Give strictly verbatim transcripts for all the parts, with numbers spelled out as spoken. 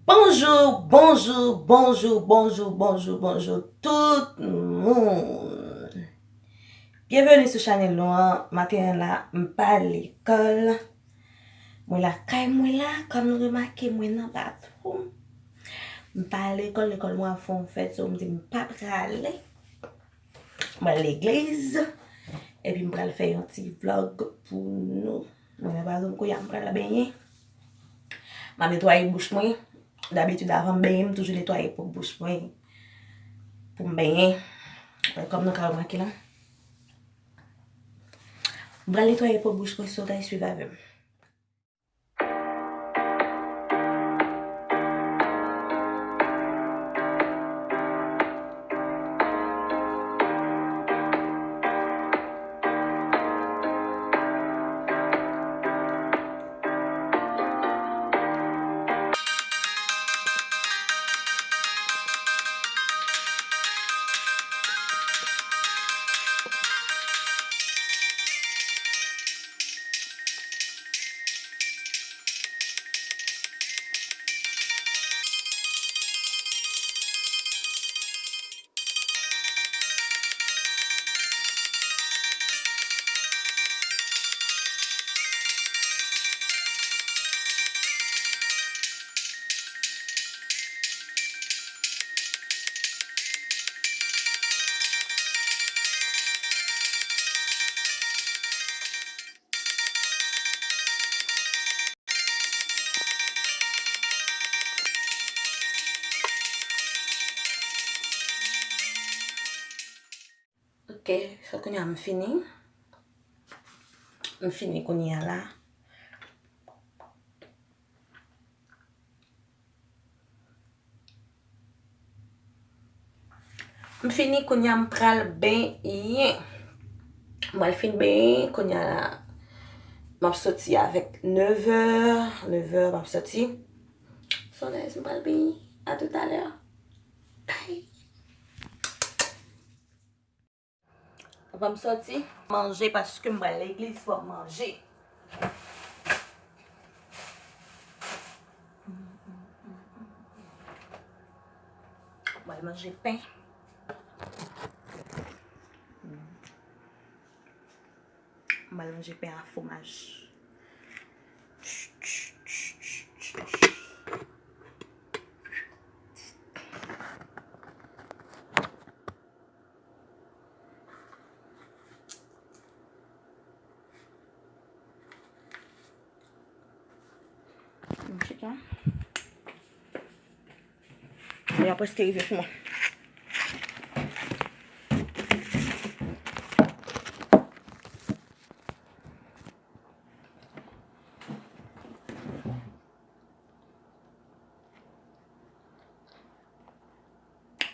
Bonjou, bonjou, bonjou, bonjou, bonjou, bonjou tout moun. Byenveni sou chanèl nou an. Maten an la, m pa lekòl. Mwen lakay mwen la, kòm nou remake mwen nan bathroom. M pa lekòl, lekòl mwen ap fè yon fèt, so m di m pa prale. Mwen al legliz. Epi m pral fè yon ti vlòg pou nou. Mwen menm pa konn kounye a m pral benyen. M ap netwaye bouch mwen. Dabitid avan m benyen, m toujou netwaye pwòp bouch mwen pou m benyen. Kòm nou ka remake la. M pral netwaye pwòp bouch mwen, so guys, swiv avè m. Ok, so kounye a m fini. M fini kounye a la. M fini kounye a, m pral benyen. M pral fin benyen kounye a la. M ap soti avèk nevè, nevè m ap soti. So guys, m pral benyen. A toutalè. Bye. Avan m soti, manje paske m pral legliz, fò m manje. M pral manje pen. M pral manje pen a fwomaj. M chita. Lè a prèske rive sou mwen.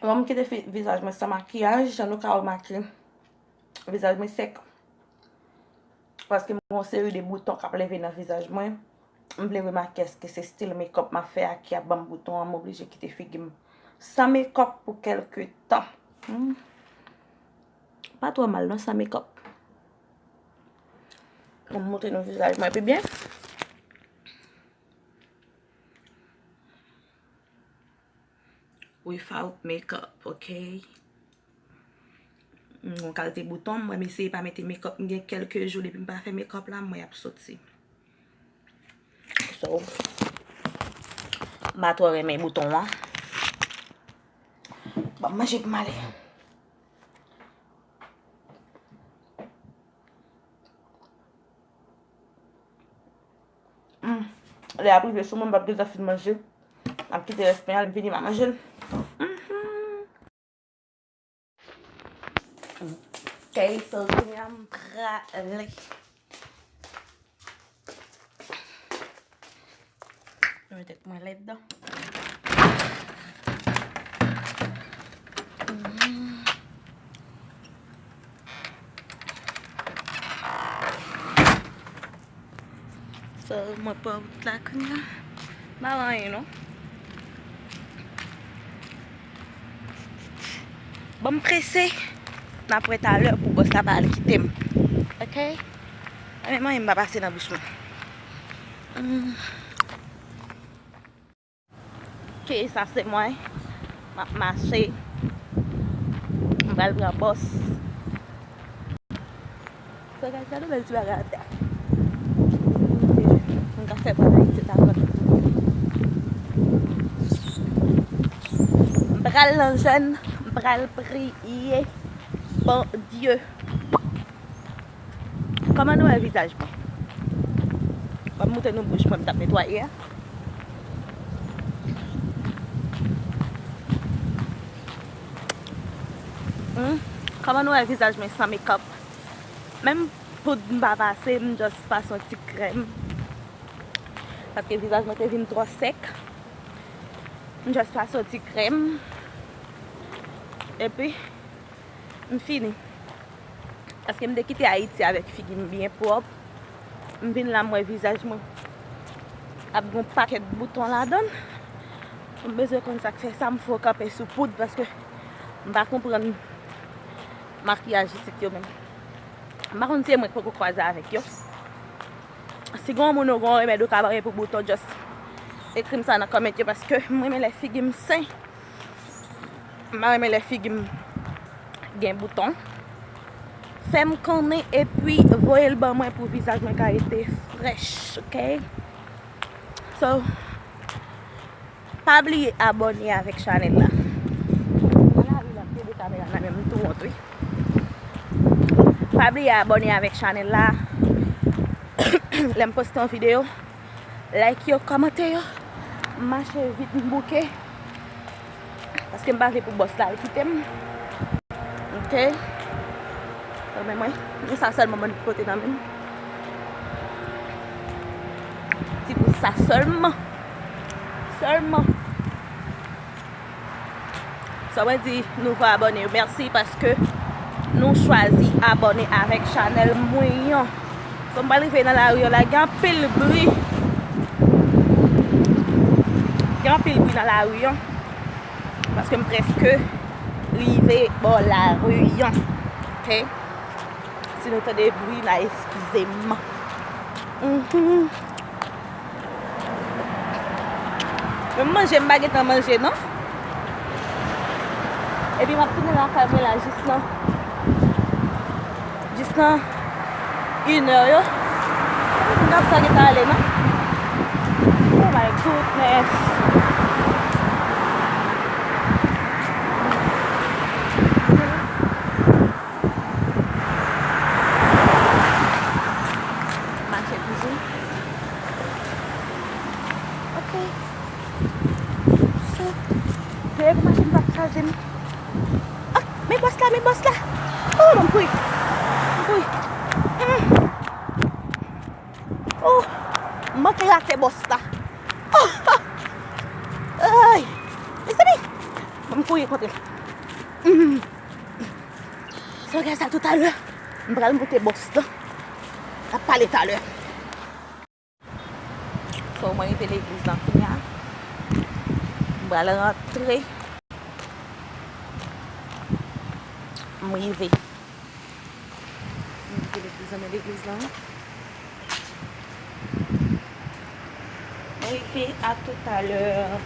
Bon, m kite fi- vizaj mwen san makiyaj, jan nou ka remake, vizaj mwen sèk. Paske m gen yon seri de bouton k ap leve nan vizaj mwen. M vle remake èske se stil makeup m ap fè a ki ap ban m bouton an, m oblije kite figi m san makeup pou kèlke tan. Hmm. Pa twò mal non, san makeup. Ban m montre nou vizaj mwen pi byen. Without makeup, ok? M gen yon kalite bouton, mwen m eseye pa mete makeup. M gen kèlke jou depi m pa fè makeup la, mwen ap soti. So, m pa twò renmen bouton an. Bon, manje pou m ale. Hmm. Lè ap rive sou mwen, m p ap gentan fin manje. M ap kite rès pen an, lè m fini, m a manje l. Mhm. Ok, so, kounye a m prale. Mwen tèt mwen lèd. So, mwen pran wout la kounye a. M pa wè anyen non. Bon, m prese. N ap wè talè pou bòs la pa al kite m. Ok? Anyen, anyen m pa pase nan bouch mwen. Hmm. Ok, sa se mwen. M ap mache. M pral pran bòs. So, guys, gade bèl ti bagay atè. M ka fè pran Ayiti ta konn. M pral nan jèn, m pral priye Bondye. Kòman nou wè vizaj mwen? Ban m montre nou bouch mwen m t ap netwaye a. Hmm? Kòman nou wè vizaj mwen san makeup? Menm poud m pa pase, m just pase yon ti krèm. Paske vizaj mwen te vin twò sèk. M just pase yon ti krèm. Epi, m fini. Paske m te kite Ayiti avèk figi m byen pwòp. M vin la, m wè vizaj mwen ap gon pakèt bouton ladan l. M bezwen konn sa k fè sa, m fè kanpe sou poud paske m pa konprann makiyaj isit yo menm. M pa konn si e mwen k poko kwaze avèk yo. Si gon moun ou gon remèd ou ka ba mwen pou bouton, just ekri m sa nan comment yo paske m renmen lè figi m sen. M pa renmen lè figi m gen bouton. Fè m konnen epi voye l ban mwen pou vizaj mwen ka rete frèch, ok? So, pa bliye abòne avèk chanèl la. Nan lari la, m kenbe kamera nan men m, m tou wont, wi. Pa bliye abòne avèk chanèl la. Lè m poste yon videyo, like yo, kòmante yo. M mache vit, m bouke. Paske m pa vle pou bòs la al kite m. Ok. Sa men mwen, men sa sèlman mwen pote nan men m. Ti pou sa sèlman. Sèlman. Sa mwen di nouvo abòne yo mèsi paske nou chwazi abòne avèk chanèl mwen an. So, m pral rive nan lari an la, gen anpil bri. Gen anpil bri nan lari an. Paske m prèske rive bò lari an. Ok? Si nou tande bri la, eskize m. Mhm. Men manje, m pa gentan manje, non. Epi m ap tounen lakay mwen la jis nan, jis nan inè yo. M gad sa gentan ale, non. Oh my goodness. Mache toujou. Ok. So, veye pou machin pa kraze m. Ah, men bòs la, men bòs la. Oh, m kouri. M kouri. Hmm. Oh, m manke rate bòs la. Oh, ay, mezanmi. M kouri kontre l. Hmm. So, gade sa toutalè. M pral monte bòs la. N ap pale talè. So, mwen rive legliz lan kounya. M pral rantre. M rive. M rive legliz lan, men legliz lan. Mwen rive, à tout à l'heure.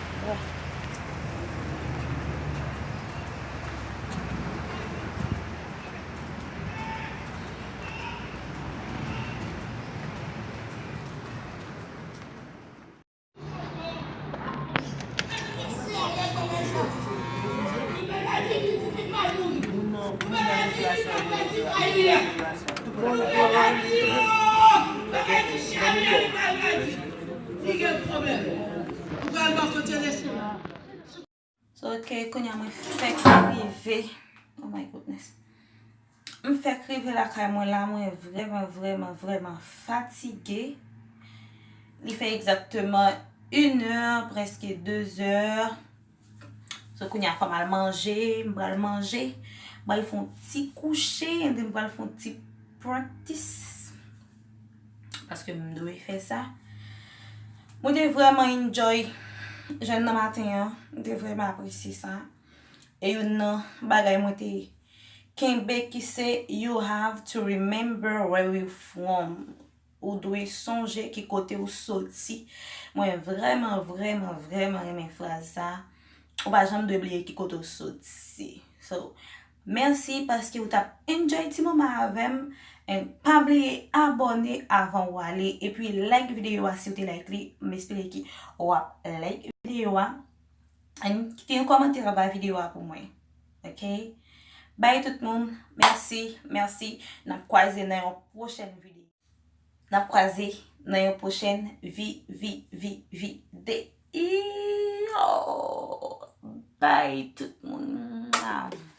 So, ok, kounye a mwen fèk rive. Oh my goodness. M fèk rive lakay mwen la, mwen vrèman, vrèman, vrèman fatige. Li fè egzakteman inè, prèske dezè. So, kounye a fò m al manje, m pral manje. M pral fè yon ti kouche, and then m pral fè yon ti practice. Paske m dwe fè sa. Mwen te vrèman enjoy jèn nan maten an. Mwen te vrèman apresye sa. E youn nan bagay mwen te kenbe ki se, you have to remember where you from. ou dwe sonje ki kote ou soti. Mwen vrèman, vrèman, vrèman renmen fraz sa. Ou pa janm dwe bliye ki kote ou soti. So, mèsi paske ou t ap enjoy ti moman avè m. And pa bliye abòne avan w ale. Epi like videyo a si w te like li. M espere ke w ap like videyo a. And kite yon kòmantè anba videyo a pou mwen. Ok? Bye tout moun. Mèsi, mèsi. N ap kwaze nan yon pwochèn videyo. N ap kwaze nan yon pwochèn vi, vi, vi, vi, de, yo. Bye tout moun.